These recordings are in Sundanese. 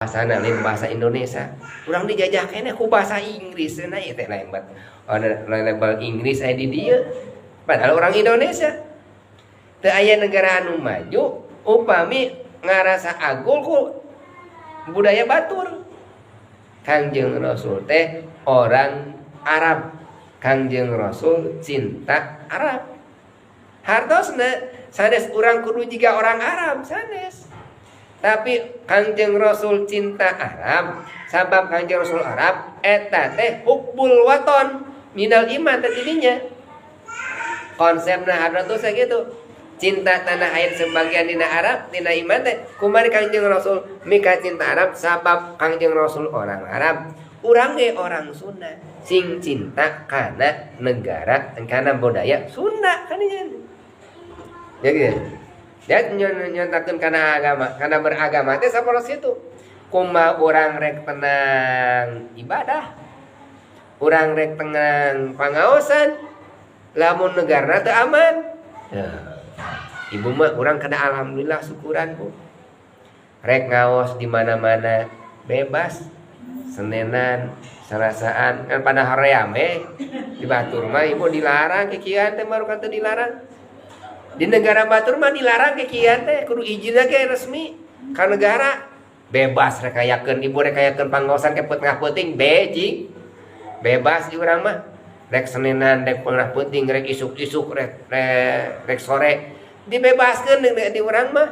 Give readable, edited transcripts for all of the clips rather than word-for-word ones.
Bahasana lain bahasa Indonesia. Urang dijajah keneh ku bahasa Inggris cenah ieu teh lain bat. Label Inggris aya di dieu. Padahal orang Indonesia. Teu aya negara anu maju upami ngarasa agul ku budaya batur. Kangjeng Rasul teh orang Arab. Kangjeng Rasul cinta Arab. Hartosna sanes urang kudu jiga orang Arab sanes. Tapi Kangjeng Rasul cinta Arab, sabab Kangjeng Rasul Arab eta teh hubbul waton minal iman teh tidinya. Konsepna hadratus gitu. Cinta tanah air sebagian dina Arab, dina iman teh kumaha Kangjeng Rasul mika cinta Arab sabab Kangjeng Rasul orang Arab. Urang ge orang Sunda sing cinta kana negara, kana budaya Sunda kan ieu. Ya gitu. Ya nyontakeun kana agama, kana beragama teh saporos itu. Kumaha urang rek tenang ibadah, urang rek tenang pangaosan, lamun negara teu aman. Ya. Ibu mah urang kada alhamdulillah syukuran bu. Rek ngaos di mana-mana bebas. Senenan, Selasaan kan pada hoream di batur mah ibu dilarang kikian teh baru kan teu dilarang. Di negara batur mah dilarang kikian teh kudu izinna ge resmi ka negara. Bebas rekayakeun ibu rekayakeun pangaosan ke tengah peuting bejing. Bebas di urang mah. Rek Senenan, rek tengah peuting, rek isuk-isuk, rek sore dibebaskeun di urang mah.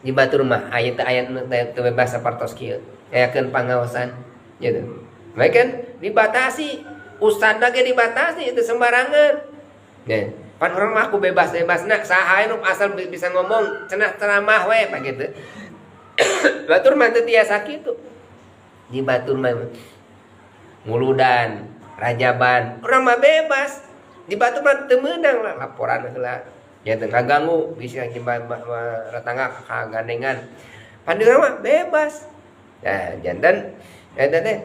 Di batur mah aya teu aya teu bebas sapertos kieu. Ayakeun pangaosan gitu. Baik kan dibatasi, ustadna ge dibatasi itu sembarangan. Ya. Pan urang mah aku bebas-bebasna saha nu asal bisa ngomong cenah ceramah we pak gitu. Batur mah teu tiasa kitu. Di batur mah muludan, rajaban, urang mah bebas. Di batur mah teu meunang lah laporan heula. Ya teu kaganggu bisa tetangga kagandengan. Pan di urang mah bebas. Nah, janten eta teh